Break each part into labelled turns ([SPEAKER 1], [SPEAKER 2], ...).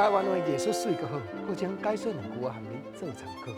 [SPEAKER 1] 台灣話藝術媠閣好，閣將解說兩句我含你做參考。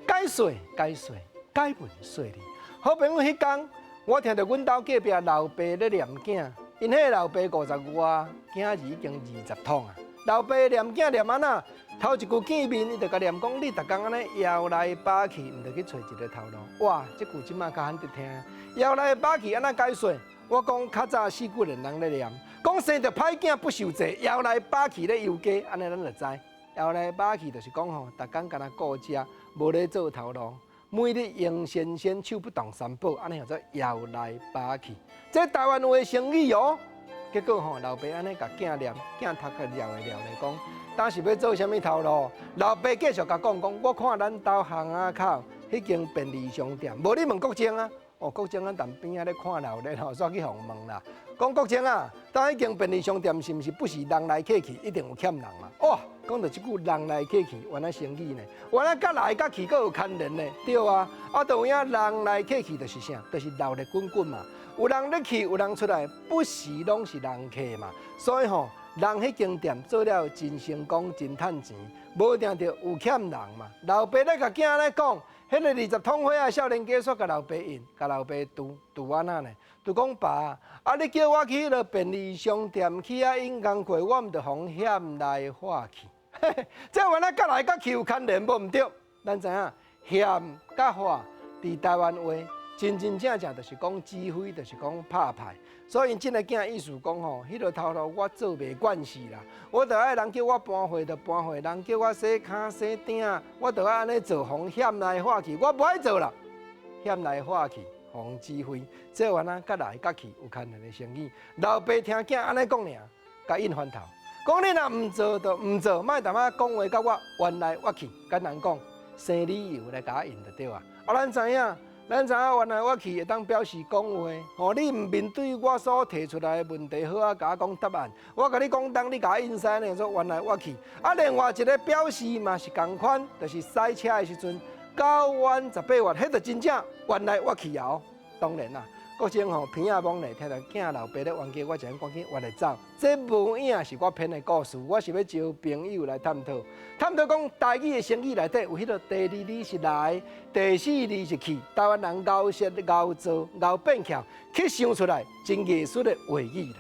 [SPEAKER 1] 解說解說解文說理。好朋友，彼工我聽著阮兜隔壁老爸咧念囝，𪜶彼个老爸五十外，囝兒已經20桶啊。老爸念囝念按怎？頭一句見面，伊就共念講：你逐工按呢搖來擺去，毋著去揣一个頭路。哇！這句這馬較罕得聽。搖來擺去按怎解說？我講較早四股人咧念，講生著歹囝不受濟，搖來擺去咧遊街，按呢咱就知。搖來擺去就是講吼，逐工干焦顧食，無咧做頭路，每日閒仙仙，手不動三寶，按呢叫做搖來擺去。這台灣話成語哦。結果吼，老爸按呢共囝念，囝頭殼撩來撩來講，當時欲做啥物頭路？老爸繼續共講講，我看咱兜巷仔口彼間便利商店，無你問國政啊？哦，國政咱踮邊仔咧看鬧熱吼，煞去予問啦。講國政啊，當彼間便利商店是毋是不時人來客去，一定有欠人嘛？哇，講著這句人來客去，原來成語呢？原來佮來佮去閣有牽連呢？對啊，啊，就有影人來客去就是啥？就是鬧熱滾滾嘛。有人入去，有人出來，不時攏是人客嘛。所以吼，人彼間店做了真成功，真趁錢，無定著有欠人嘛。老爸咧共囝咧講，彼个20桶歲仔少年家煞共老爸應，共老爸拄拄按怎呢？就講爸，啊你叫我去彼个便利商店去遐印工課，我毋著予人嫌來話去。這原來佮來佮去有牽連無毋對？咱知影嫌佮話佇台灣話，真真正正就是講指揮，就是講拍牌。所以這个囝意思講吼，彼个頭路我做袂慣勢啦，我著愛人叫我搬貨就搬貨，人叫我洗跤洗鼎，我著愛按呢做，予人嫌來話去，我無愛做啦，嫌來話去，予人指揮，這原來佮來佮去有牽連的成語。老爸聽囝按呢講爾，共應翻頭，講你若毋做就毋做，莫淡仔講話共我冤來冤去。簡單講，生理由來共我應就對啊。啊，咱知影。咱知影冤來冤去會當表示講話，吼，你毋面對我所提出來的問題，好啊，共我講答案。我共你講東，你共我應西呢，做冤來冤去。啊，另外一个表示嘛是仝款，就是賽車的時陣，9彎18躍，彼就真正冤來冤去啊！當然啦，國政吼鼻仔摸咧，聽著囝老爸咧冤家，我就趕緊冤來走。這無影是我編的故事，我是欲招朋友來探討，探討講台語的成語內底有彼个第二字是來，第四字是去，台灣人𠢕說𠢕做𠢕變巧，去想出來真藝術的話語啦。